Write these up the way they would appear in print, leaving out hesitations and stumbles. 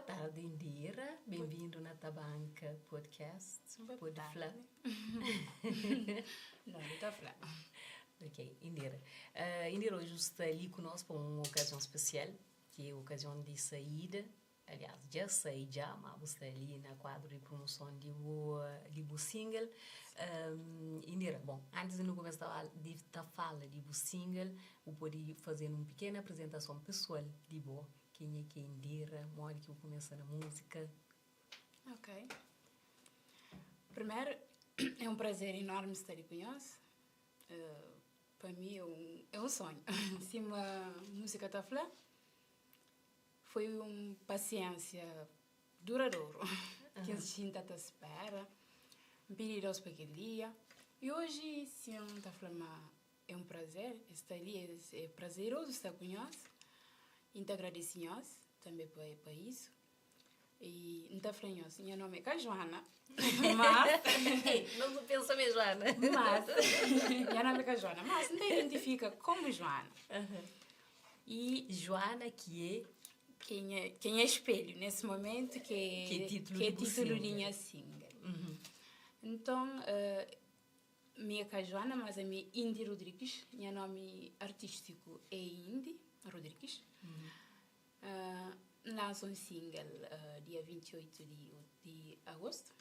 Boa tardi Indira, benvindu na Tabanka Podcast. Boa Pode tarde. fla? Não, não ta fla. Ok, Indira. Indira oji bu sta li ku nos pa un okazion spesial, ki é okazion di saída, aliás dja sai dja, ma bu sta li na kuadru di promoson di bu di bu single. Indira, bon, antis di nu kumesa di ta fala di bu single, bu pode faze-nu un pikenu aprizentason pesual di bo. Kenha ki é Indira? Modi ki bu kumesa na múzika? Ok. Primeru, é un prazer enormi sta li ku nhos. Pa mi é un é un sonhu. Sima múzika ta fla, foi un pasiénsia duradoru ki N xinta ta spera, N pidi Deus pa kel dia. I oji, si N ta fla ma É un prazer sta li, é prazerozu sta ku nhos i N ta agradese nhos tanbe pa isu. I N ta fla nhos, nha nomi é ka Joana, mas. Não bu pensa ma é Joana. Mas, nha nomi é ka Joana, mas N ta identifika komu Joana. I Joana ki é? Ki é nha spelhu nesi momentu, ki é titulu di nha single. Nton. Mi é ka Joana, mas ami é Indy Rodrigues. Nha nomi artístiku é Indy Rodrigues. N lansa un single dia 28 di agostu,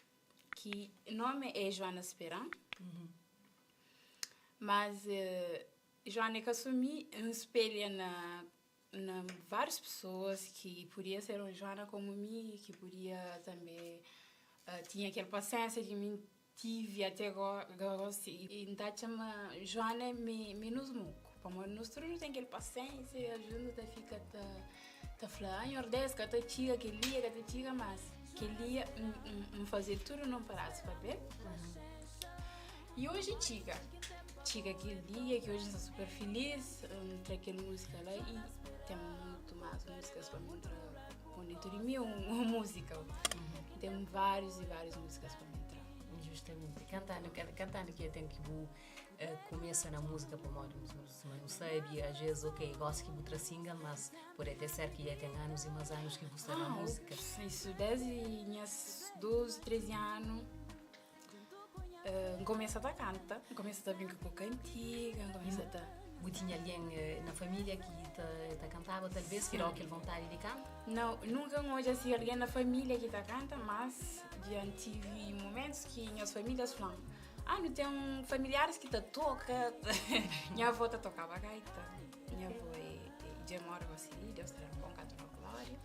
ki nomi é Joana Speran. Mas Joana é ka so mi, N spelha na na várias pesoas ki podia ser un Joana komu mi, ki podia tanbe tinha kel pasiénsia ki mi Tive até gosi i N ta atxa ma Joana é menus moku, pamodi nos tudu nu ten kel pasiénsia, ajuda nu ta fika ta ta fla, ah Nhordés ka ta txiga kel dia, ka ta txiga, mas kel dia N faze tudu nun padás di papel i oji txiga, txiga kel dia ki oji N sta super filis, N tra kel múzika la i ten mutu más múzikas pa mi tra pon dentu di mi un múzika, ten várius i várius múzikas pa mi. Justamente, kantando, kantando ki é ten ki bu kumesa na múzika pamodi sima nu sabi, às vezes ok, gosi ki bu tra single, mas pode até ser ki dja ten anus i mas anus ki bu sta na múzika. Isso, desde nhas 12, 13 anu, N kumesa ta kanta, N kumesa ta brinka ku kantiga, N kumesa ta. Bu tinha algen na família ki ta kantaba talvês, ki dau kel vontadi di kanta? Nau, nunka N odja si algen na família ki ta kanta, mas dja N tivi mumentus ki nhas famílias fla-m, Ah, nu ten familiaris ki ta toka. Nha avó ta tokaba gaita. Nha avó é dja móre gósi li, Deus ta da-l bon kantu na glória.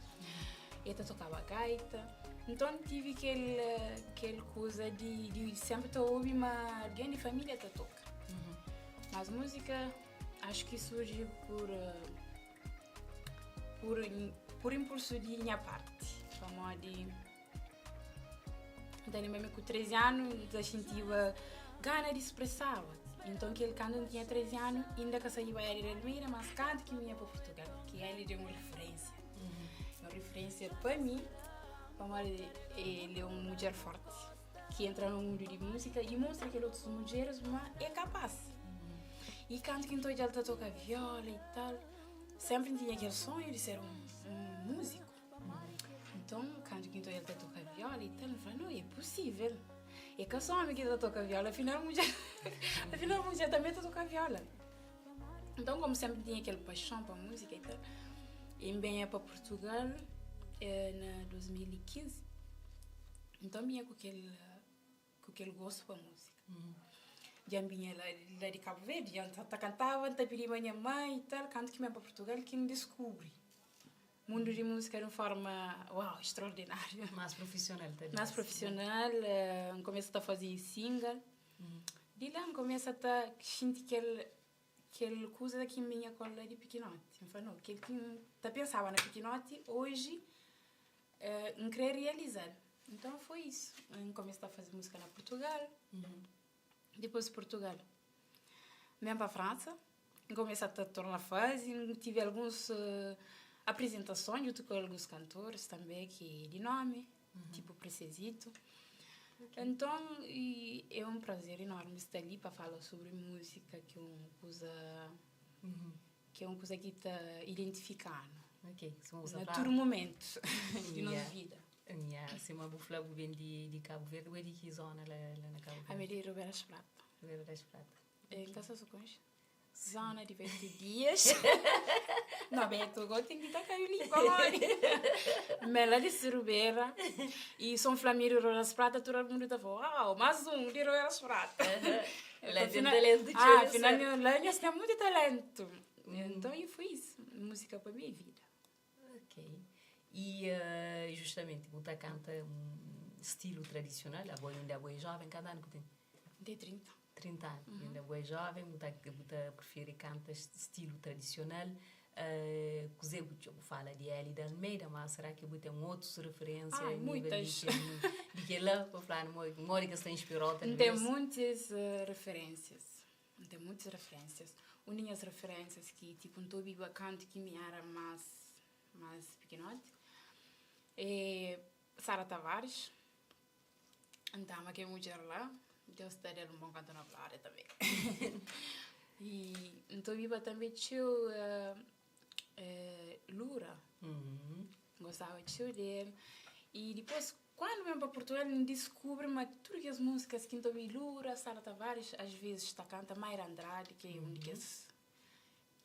El ta tokaba gaita. Nton N tivi kel kel kuza di di sénpri ta obi ma algen di família ta toka. Mas múzika acho ki surji pur pur pur inpulsu di nha parti, pamodi N ta lenbra mi ku 13 anu N ta xintiba gana di spresaba. Nton kel kantu N tinha 13 anu inda ka saíba Hélida Almeida, mas kantu ki mi ia pa Purtugal, ki Hélida é un referénsia. É un referénsia pa mi, pamodi el é un mudjer forti ki entra na mundu di múzika i mostra kel otus mudjeris ma é kapás. I kantu ki N ta odja-l ta toka viola i tal, sénpri N tinha kel sonhu di ser un múziku. Nton, kantu ki N ta odja-l ta toka viola i tal, N fla, No, é pusível. É ka só ómi ki ta toka viola, afinal mudjer, afinal mudjer tanbê ta toka viola. Nton, komu sénpri N tinha kel paxon pa múzika i tal, i N benha pa Purtugal na 2015, nton N binha ku kel ku kel gostu pa múzika. Dja N binha la la di Kabu Verdi, dja N ta kantaba, N ta pidiba nha mai i tal, kantu ki N ben pa Purtugal ki N diskubri mundu di múzika di un forma, uau, extraordináriu. Más profisional talvês. Más profisional, N kumesa ta faze single. Di la N kumesa ta xinti kel kel kuza ki N binha ku el la di pikinoti. N fla, no, kel ki N ta pensaba na pikinoti, oji N kre realiza-l. Nton foi isu. N kumesa ta faze múzika na Purtugal. Dipôs di Purtugal, N ben pa Fransa. N kumesa ta torna faze. N tive alguns aprizentason djuntu ku alguns kantoris tanbe ki é di nomi, tipu Princesito. Nton, é un prazer enormi sta li pa fala sobri múzika, ki é un kuza, ki é un kuza ki ta identifika-nu. Ok, sima bu sta Na fla. tudu momentu di nos Yeah. vida. Yeah, sima bu fla bu ben di di Kabu Verdi, bu é di ki zona la la na Kabu Ami Verdi? é di Rubera das Prata. Rubera das Prata. N ka sta so konxe. Zona di Beto Dias. No, Beto, go ten ki ta kaiu li, pamodi? Mi la di Rubera e São Flamírio Rubera das Prata, tudu mundu ta fla, uau, mas un di Rubera das Prata. La ten talentu txeu, Ah, eu afinal, sei. la nhos ten mutu talentu. Então, e foi isso. Música pa mi é vida. Ok. E justamenti bu ta kanta un stilu tradisional, abo inda abo é joven, kantu anu ku ten? N ten 30. 30 anu, inda bo é joven, bu ta bu ta prifiri kanta stilu tradisional, kuzê bu bu fala di Hélida Almeida, ma será ki bu ten otus referênsia Ai, a nível di muitas. kel di kel-la pa fla-nu modi ki es ta inspirau N ten talvês? muitas referênsias. N ten muitas referênsias. Un di nhas referênsias ki tipo N ta obiba kantu ki mi éra más más pikinoti é Sara Tavares. N ta ama kel mudjer la. Deus ta da-l un bon kantu na glória tanbe. I N ta obiba tanbe txeu Lura. N gostaba txeu di el. I dipôs Kuandu ben pa Purtugal N diskubri ma tudu kes múzikas ki N ta obi Lura, Sara Tavares, às vezes ta kanta Mayra Andrade, ki é un di kes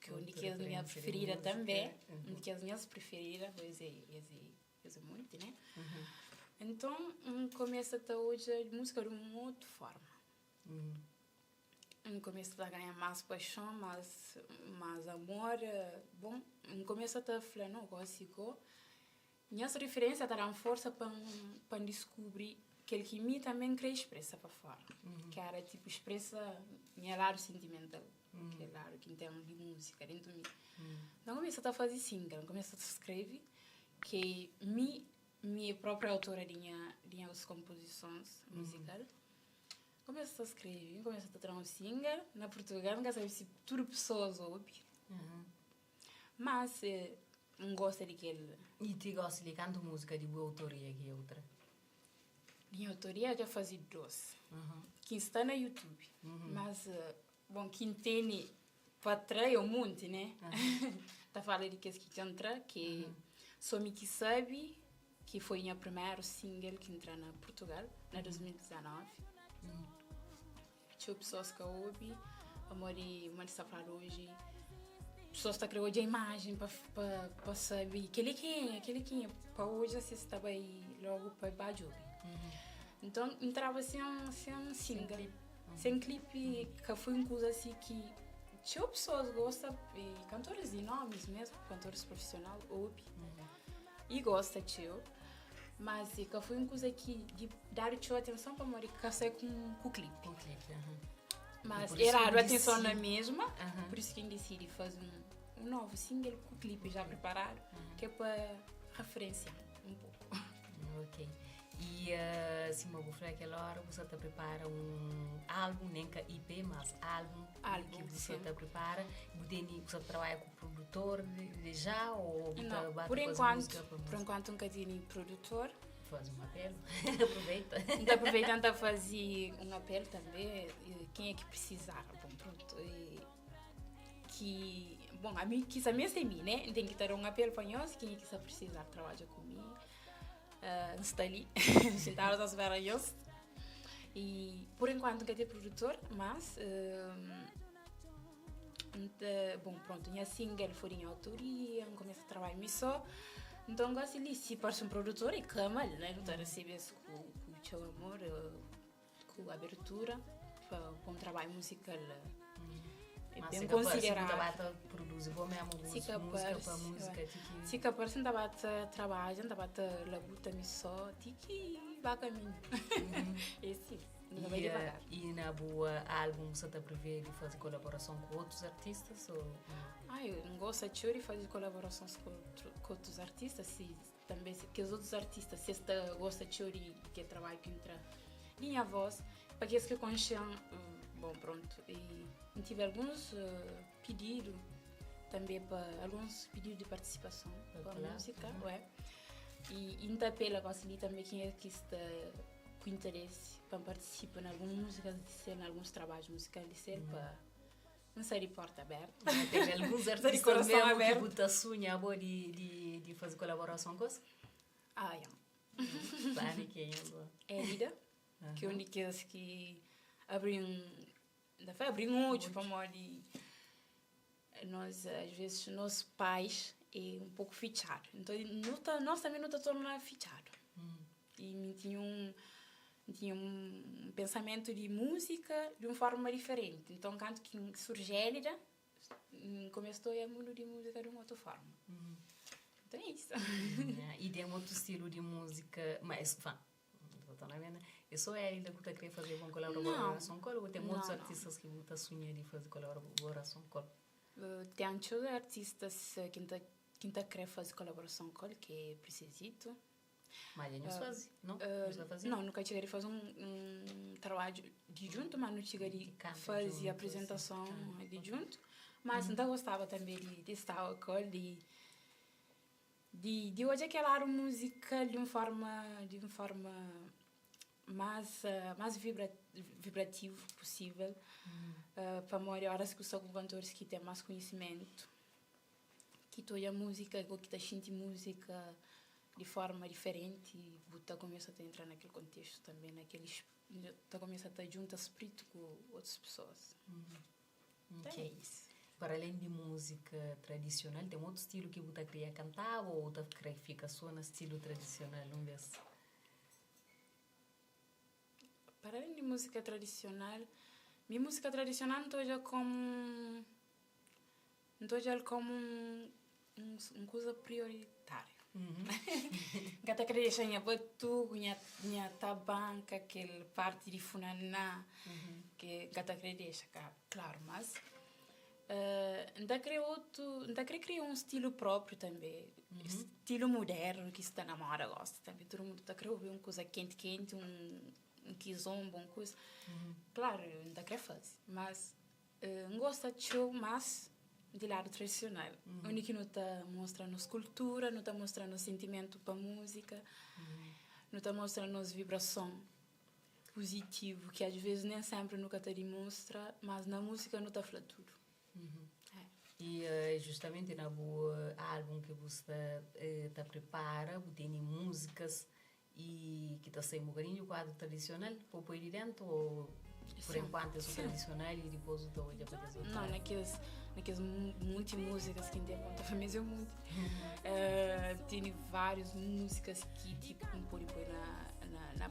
ki é un di kes minha preferida tanbê, un di kes minhas preferida, pois é, es é es é monti, né? Nton N kumesa ta odja múzika di un otu forma. N kumesa ta ganha más paixon, más más amor, bon, N kumesa ta fla, no, gósi go Nhas referência ta da-m forsa pa N pa N diskubri kel ki mi tanbe N kre expresa pa fora, ki era tipu expresa nha ladu sentimental, kel ladu ki N ten di múzika dentu mi. Nton N kumesa ta faze single, N kumesa ta skrebe ki mi mi é própria autora di nha di nhas konpozisons muzikal. N kumesa ta skrebe, N kumesa ta tra un single na Purtugal, N ka sabe si tudu pesoas obi. Mas N gosta di kel. I ti gosi li kantu múzika di bu autoria ki eu tra? Di nha autoria dja faze 2 ki sta na youtube. Mas bon ki N tene pa tra é un monti né? Ta fala di kes ki dja N tra ki So Mi Ki Sabe ki foi nha primeru single ki N tra na Purtugal na 2019. Txeu pesoas ka obi pamodi modi sta fladu oji pesoas ta kre odja imajen pa pa sabe kel-li kenha kel-li kenha pa odja si es ta bai logu pa ba djobe nton N traba sen sen single sen klipi ka foi un kuza asi ki txeu pesoas gosta i kantoris di nomis mesmu kantoris profisional obi i gosta txeu. Mas e ka foi un kuza ki di dadu txeu atenson pamodi ka sai ku ku klipi. Ku klipi, aham. Mas Por isso e dadu ki bu atenson na disidi. mesma, Aham. por isso ki N disidi faze un un novu single ku klipi já preparadu, ki é pa referensia un poku. Ok. I sima bu fla kel ora bu sa ta pripara un álbum, nen ka EP, mas álbum, Álbum, ki bu sa sim. ta pripara. Bu tene, bu sa ta trabadja ku Produtor de já ou bu ta Não, ba por ta faze enquanto, música pa por música? enquanto nunca tene produtor. Faze um apelo, aproveita. N ta aproveita n ta faze um apelo também, quem é que precisar, bom, pronto, ki, bom, ami ki sa meste mi, né? N ten ki ta da um apelo pa nhos, quem é que sa precisar trabadja ku mi, N sta li, xintadu ta spera nhos. E por enquanto nka ten produtor, mas N ta, bon, prontu, nha single foi di nha autoria, N kumesa trabadja mi so. Nton gosi li, si parse un produtor e ka mal, né? Nu ta resebe-s ku ku txeu amor, ku abertura pa pa un trabadju muzikal Mas ben si ka parse, bu ta konsideradu. ba ta produzi bo mesmu Si ka múzika pa parse, múzika ti ki. Si ka parse, N ta ba ta trabadja, N ta ba ta labuta mi so ti ki ba kaminhu. É si. Nu ta bai E, devagar. e na bu álbum bu sa ta prevê di faze kolaborason ku otus artistas ou não? Ai, N gosta txeu di faze kolaborasons ku ku otus artista, si tanbe si kes otus artista si es ta gosta txeu di kel trabadju ki N tra di nha vós, pa kes ki konxe-m, bon prontu. E N tive alguns pididu tanbe pa alguns pididu di partisipason pa múzika, ué. E N ta apela gosi li tanbe kenha ki sta ku interesi pa N partisipa na alguns múzikas di sel, na alguns trabadjus muzikal di sel pa N sta di porta abertu. Ten alguns Sta di artistas korason mesmu ki abertu. bu ta sunha bo di di di faze kolaborason ku es? Ah, ya. Sabe kenha bo? Élida, ki é un di kes ki abri-m, N ta fla abri-m odju pamodi nos às vezes nos pais é un poku fitxadu. Nton nu ta nos tanbe nu ta torna fitxadu. I mi tinha un N tinha un pensamentu di múzika di un forma diferenti. Nton, kantu ki N surji Élida, N kumesa ta oia mundu di múzika di un otu forma. Nton é isu. I ten otu stilu di múzika, ma es fa, é sô Élida ku ta krê faze un kolaborason ku el ô ten otus artistas ki bu ta sunha di faze kolaborason ku el? Ten txeu artistas ki N ta krê faze kolaborason ku el, ki é Prisizito. Mas dja nhos faze, no? Nhos ka faze? Não, nu ka txiga di faze un trabadju di djuntu, mas nu txiga di faze aprizentason di djuntu. Mas N ta gostaba tanbe di staba ku el, di di odja kel ladu muzikal di un forma di un forma más más vibrativu pusível, pamodi óras ki bu sta ku kantoris ki ten más konhisimentu, ki ta odja múzika ô ki ta xinti múzika di forma diferenti, bu ta kumesa ta entra na kel kontestu tanbe, na kel ta kumesa ta djunta spritu ku otus pesoas. Então é isso. Para além di múzika tradisional, ten otu stilu ki bu ta kria kantaba ô bu ta kre fika sô na stilu tradisional un bês? Para além di múzika tradisional, mi múzika tradisional N ta odja komu N ta odja-l kómu un kuza prioritáriu. N ka ta krê dexa nha batuku, nha tabanka, kel párti di funaná, ki N ka ta krê dexa, klaru. Mas N ta krê otu, N ta krê kria un stilu própriu tanbê, stilu mudérnu ki sta na móda gósi tanbê. Tudu mundu ta krê obi un kuza kenti kenti, un kizonba, un kuza. Klaru, N ta krê faze, mas N gosta txeu más di ladu tradisional, undi ki nu ta mostra nos kultura, nu ta mostra nos sentimentu pa múzika, nu ta mostra nos vibrason puzitivu ki asves nen sénpri nu ka ta dimonstra, mas na múzika nu ta fla tudu. I justamenti na bu álbun ki bu sta ta pripara, bu tene múzikas I ki ta sai un bokadinhu di kuadru tradisional pa bu poi di dentu ô pur enkuantu é so tradisional i dipôs bu ta odja pa kes otu Não, na kes, na kes munti múzikas ki N ten pa N ta fla mes é munti. Tene várius múzikas ki tipo N pode poi na, na, na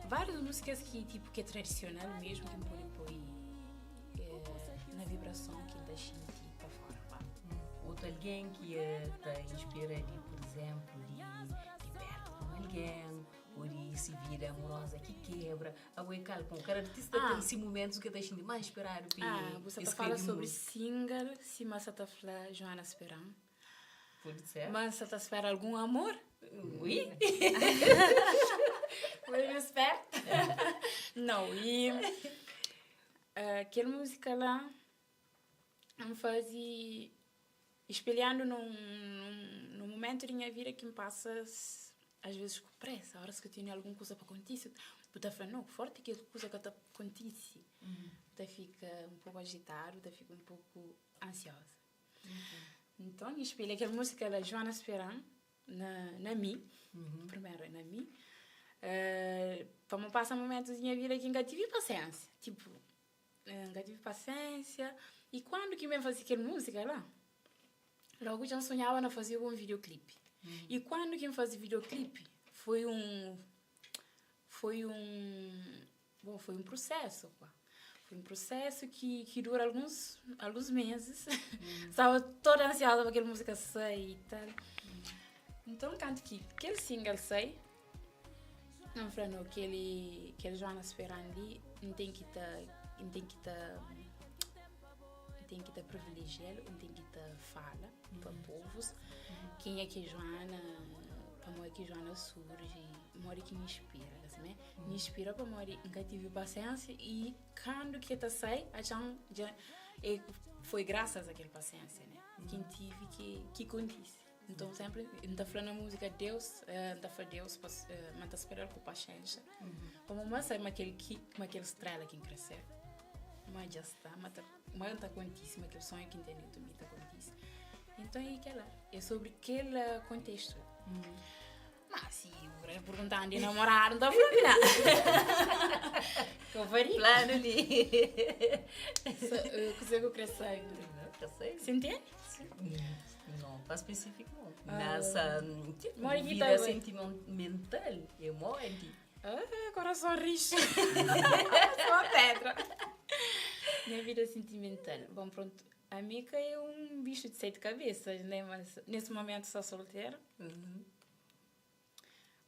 várius múzikas ki tipo ki é tradisional mesmu ki N pode poi na vibrason ki N ta xinti pa fora. Otu algen ki ta inspira di, pur izénplu, di di perdi un algen ô di si vida amoroza ki kebra. Abo é kal? Kada artista ten si mumentus ki el ta xinti más inspiradu pa Ah, bu sa ta fala sobri single sima sa ta fla Joana Speran. Pode ser. Ma sa ta spera algun amor? Ui! Bo é meio sperta. Nau, i kel múzika la N faze espelhando num num momento di nha vida ki N pasa às vezes ku presa, óras ki eu tene algun kuza pa kontise, bu ta fla no, forti ki kuza ka ta kontise, bu ta fika un poku ajitadu, bu ta fika un poku ansioza. Nton, N espelha kel múzika la Joana Speran na na mi, primeru é na mi, pamo pasa momentus di nha vida ki N ka tive pasiénsia, tipu N ka tive pasiénsia. I kuandu ki N ben faze kel múzika la, lógu dja N sonhaba na fazeba un videoklipi. I kuandu ki N faze videoklipi, foi un, foi un, bon, foi un prusésu kua. Foi un prusésu ki, ki dura alguns, alguns mezis. N staba toda ansioza pa kel múzika sai i tal. Nton, kantu ki kel single sai, N fla no kel kel Joana Speran li N ten ki ta N ten ki ta N ten ki ta privilejial N ten ki ta fala pa povus kenha ki é Joana pamodi ki Joana surji modi ki N inspira ka si mé N inspira pamodi N ka tive pasiensia i kandu ki el ta sai atxan dja e foi grasas a kel pasiensia né ki N tive ki ki kontise. Nton senpri N ta fla na múzika Deus, N ta fla Deus pa ma N ta spera-l ku paxénxa. Pamodi ma N sabe ma kel ki, ma kel stréla ki N krê ser. Ma dja sta, ma ta, ma ta kontise, ma kel sonhu ki N ten dentu mi ta kontise. Enton é kel-la, é sobri kel kontestu. Ma si bu kre pergunta-m di namoradu, N ta fla-bu la. Ka faria. Planu li. Kuzê ki bu kre sabe? Ka sei. Si ntende? Não, pa spesífiku não. Mas tipo, Modi ki vida ta bai? sentimental é modi? Ah, coração rixo. Só pedra. Minha vida sentimental. Bom, pronto. A Mica é um bicho de sete cabeças, né? Mas nesse momento sou solteira.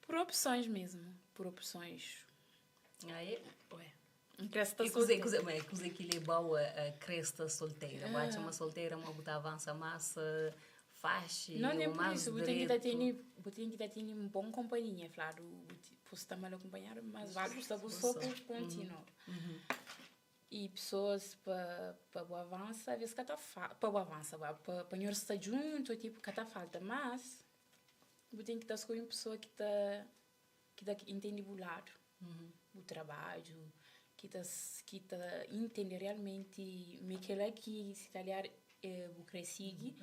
Por opções mesmo. Por opções. Ah, é? Ué. N kre sta E kuzê, solteira. kuzê, mas kuzê ki leba-u a, a kre sta solteira? Bu atxa ma solteira ma bu ta avansa más faxi Não nem ou por más isso, bu ten ki ta dretu? tene, bu ten ki ta tene un bon konpanhia. Fladu, bu ti, bu sta mal akonpanhadu, mas vale bu sta bu sô bu kontinua. E pesoas pa, pa bu avansa, avês ka ta fa, pa bu avansa, pa, pa nhos sta djuntu, tipo, ka ta falta, mas bu ten ki ta skodje un pesoa ki ta, ki ta intende bu ladu, bu trabadju, ki ta, ki ta intende realmenti ma kel-la ki si kalhar bu kre sigi,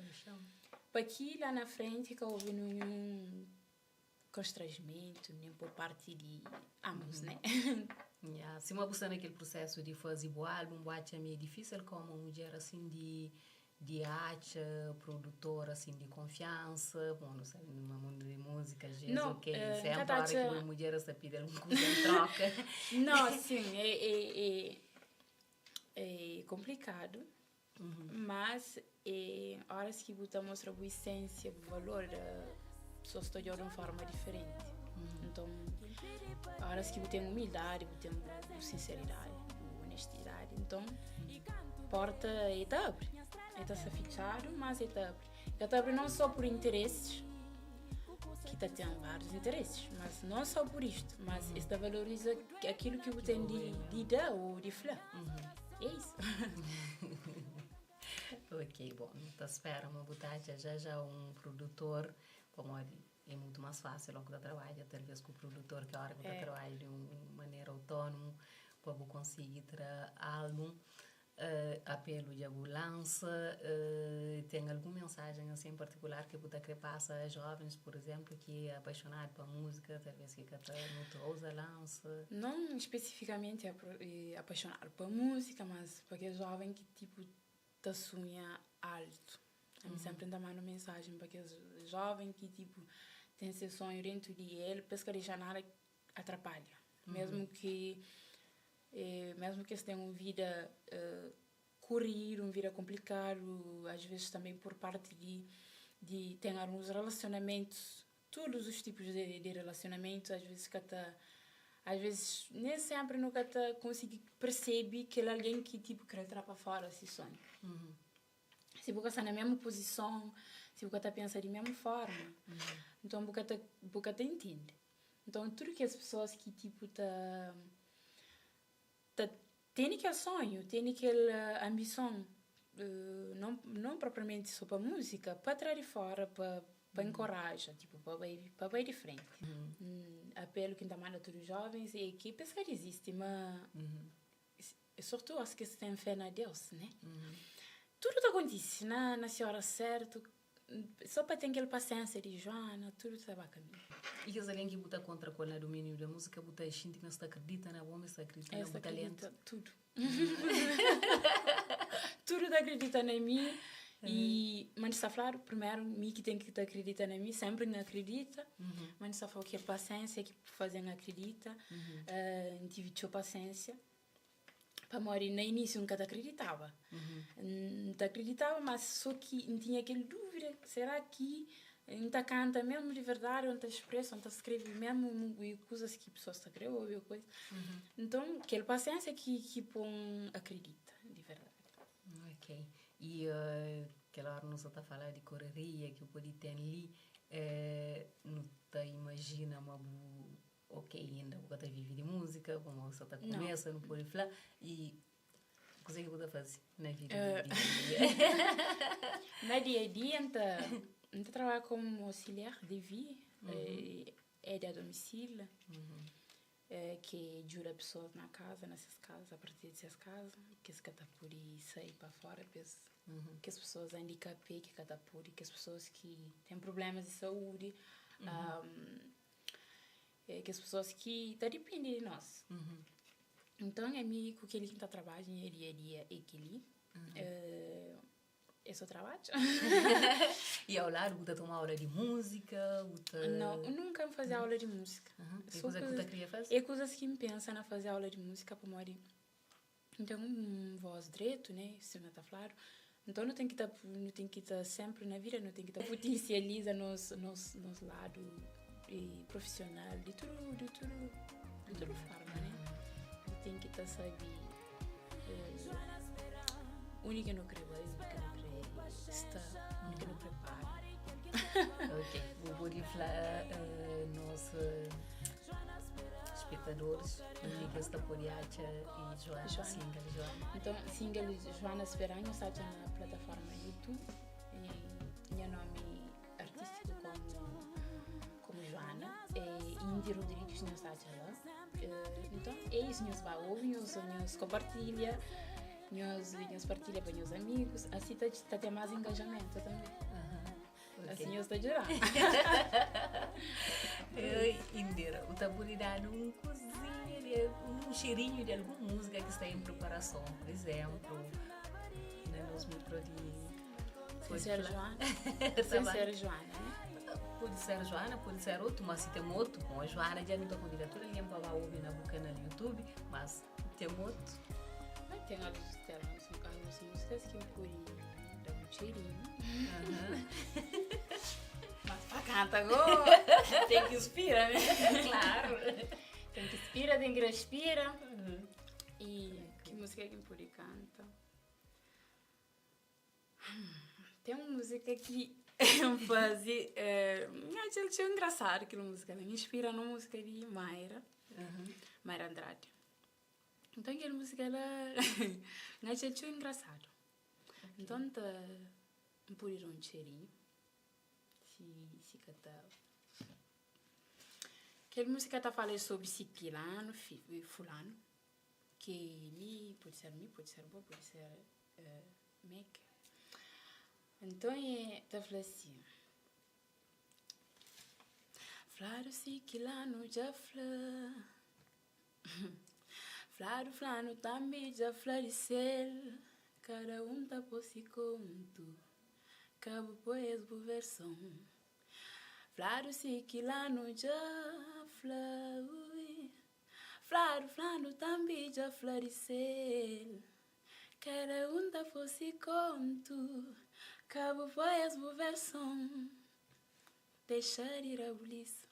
pa ki la na frenti ka obi ninhun konstranjimentu nen por parti di ambus, ne? Ya, sima bu sta na kel prusesu di faze bu albun, bu atxa ma é difisil komu mudjer asin di di atxa produtor asin di konfiansa, bon nu sabe ma mundu di múzika às vezes Não, ok, eh, senpri ka ta ora ki atxa bu é mudjer es ta pidi algun kuza en troka. Não, sim, é, é, é, é complicado, mas é horas ki bu ta mostra bu essência, bu valor, pessoas ta odjau di un forma diferenti. Nton, horas ki bu ten humildadi, bu ten bu sinceridadi, bu honestidadi, nton porta e ta abri. E ta sta fitxadu, mas e ta abri. E ta abri não só por interesses, ki ta ten vários interesses, mas não só por isto, mas es ta valoriza aquilo ki bu ten di, di da ou di fla. É isso. Ok, bon, nu ta spera ma bu ta atxa já já un produtor, pamodi é mutu más fásil óki bu ta trabadja talvês ku produtor ki óra ki bu ta trabadja di un manera autónomu pa bu konsigi tra álbun. Apelu dja bu lansa, ten algun mensajen asin en partikular ki bu ta kre pasa a jovens, pur izénplu, ki é apaixonadu pa múzika, talvês ki ka ta mutu ouza lansa? Non spesifikamenti apaixonadu pa múzika, mas pa kes joven ki tipo ta sunha altu. Ami senpri N ta manda mensajen pa kes joven ki tipo ten ses sonhu dentu di el, pa es ka dexa nada atrapalha. Mesmu ki mesmu ki es ten un vida kuridu, un vida konplikadu, às vezes tanbe pur parti di di ten alguns relasionamentus, tudus os tipus di relasionamentus, às vezes ka ta, às vezes nen senpri nu ka ta konsigi persebe kel algen ki tipo kre tra pa fora si sonhu. Si bu ka sta na mesmu puzison, si bu ka ta pensa di mesmu forma, nton bu ka ta bu ka ta intende. Nton tudu kes pesoas ki tipo ta ta tene kel sonhu, tene kel anbison, non non propriamenti so pa múzika, pa tra di fora, pa pa enkoraja, tipo pa bai pa bai di frenti. Apelu ki N ta manda tudu jovens é ki pa es ka dizisti, ma Surtu os ki ten fé na Deus, né? Tudu ta kontise na na se ora sertu, so pa ten kel pasiensia di Joana, tudu ta ba kaminhu. I kes algen ki bu ta kontra ku el na duminiu di múzika, bu ta xinti ma es ta kridita na bo, ma es ta kridita na Es bu ta talentu? kridita tudu. Tudu ta kridita na mi i ma N sta fladu, primeru mi ki ten ki ta kridita na mi, senpri N akridita, ma N sta fla ke pasiensia ki faze-m akridita, N tivi txeu pasiensia. Pamodi na inísiu N ka ta akriditaba. N ta akriditaba, ma sô ki N tinha kel dúvida, será ki N ta kanta mésmu di verdadi ô N ta spresa, ô N ta skrebe mésmu kuzas ki pesoas ta krê obi ô kuza. Nton, kel pasiénsia ki ki pô-m akridita di verdadi. Ok. I kel óra nu sa ta fala di koreria ki pode ten li, nu ta imajina ma bu Ok, inda bu ka ta vive di múzika, pamodi bu sta ta kumesa, nu pode fla. I kuzê ki bu ta faze na vida di dia a dia? Na dia a dia N ta N ta trabadja komu auxiliar de vie, aide a domicile. Ki djuda pesoas na kaza, na ses kaza, a partir di ses kaza, kes ka ta pode sai pa fora, pes, kes pesoas andikapé ki ka ta pode, kes pesoas ki ten prublemas di saúdi, kes pesoas ki ta dipende di nos. Nton, ami ku kel-li ki N ta trabadja nha dia-a-dia é kel-li. É só trabadju. E ao ladu bu ta toma aula di múzika? Bu ta. Nau, N nunka N faze aula di múzika. É kuza ki bu ta kria faze? É kuzas ki N pensa na faze aula di múzika pamodi N ten un vós dretu, né, sima ta fladu. Nton nu ten ki ta, nu ten ki ta sénpri na vida nu ten ki ta putensializa nos, nos, nos ladu profisional di tudu, di tudu, di tudu forma, né. Nu ten ki ta sabe. Undi ki nu kre bai, undi ki nu kre sta, undi ki nu kre para. Ok, bu pode fla nos spetadoris undi ki es ta pode atxa e Joana, single Joana. Então, single Joana Speranha nhos ta atxa na plataforma YouTube e nha nomi artístico como como Joana é Indy Rodrigues nhos ta atxa la. Nton, é isu, nhos ba obi, nhos, nhos kompartilha, nhos, nhos partilha pa nhos amigus, asi ta, ta ten más engajamentu tanbê. Asi nhos ta djuda. Oi, Indira, bu ta pode da-nu un kuzinha di, un xerinhu di algun múzika ki sta en preparason, pur izénplu, na nos mikro di. Sem ser Joana. Sem ser Joana, né? Pode ser Joana, pode ser otu, mas si tem otu, bom, Joana dja nu ta konvida tudu algen pa ba obi na bu kanal YouTube, mas tem otu. Mas tem alguns, tem alguns, algumas músicas que eu pode dar um cheirinho. Mas pa canta agora, tem que inspira, né? Claro. Tem que inspira, tem que respira. E que música que eu pode canta? Tem un múzika ki N faze, N atxa-l txeu engrasadu kel múzika la. N inspira na un múzika di Mayra, Mayra Andrade. Nton kel múzika la N atxa-l txeu engrasadu. Nton N ta, N pode da un txerinhu, si si ka ta. Kel múzika ta fala sobri sikilanu, fulanu, ki mi, pode ser mi, pode ser bo, pode ser. Mek. Nton e ta fla si, Fladu si kilanu dja fla Fladu flanu tambi dja fla di sel Kada un ta po si kontu Ka bu poi es bu verson Fladu si kilanu dja fla ui Fladu flanu tambi dja fla di sel Kada un ta fosi kontu Ka bu poi es bu verson Dexa di rabulisu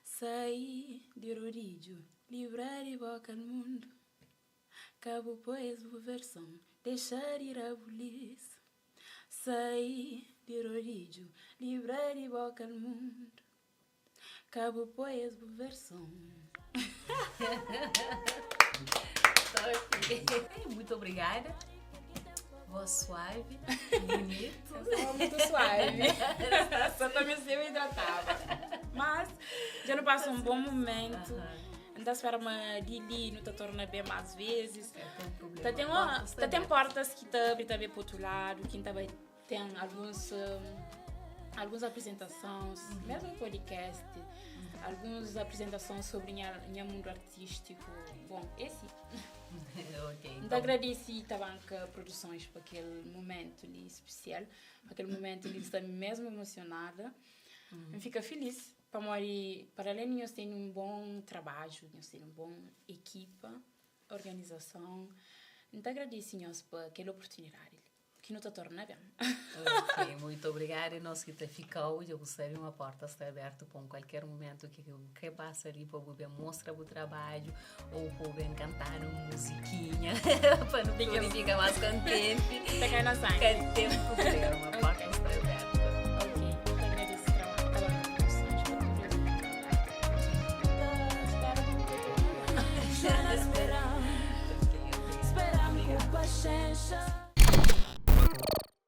Sai di rodidju Libra di boka mundu Ka bu poi es bu verson Dexa di rabulisu Sai di rodidju Libra di boka mundu Ka bu poi es bu verson. Muito obrigada. Voz suave, bonito. Estava muito suave. Só também se eu hidratava. Mas já não passa um bom momento. Não tá espera uma Lili, não tá torna bem mais vezes. É, Tá tem uma, tá tem portas que tá abre também pro outro lado, quem tá vai Ten alguns alguns apresentações, mesmo podcast, alguns apresentações sobre nha, nha mundo artístico. Bom, é si. Ok, N ta então. agradeci Tabanka Produções pa kel momento li especial, pa kel momento li, N sta mesmo emocionada. N fika feliz pamodi para além di nhos ten un bon trabadju, nhos ten un bon ekipa, organizason. N ta agradeci nhos pa kel oportunidadi li. Ki nu ta torna ben. Ok, muito obrigada. E nos ki ta fikau, dja bu sabe ma porta sta abertu pa un kualker mumentu ki bu kre pasa li pa bu ben mostra bu trabadju ou pa bu ben kantanu un muzikinha pa nu pode fika mas kontenti. Ta kai na sangi. Ka ten prublema.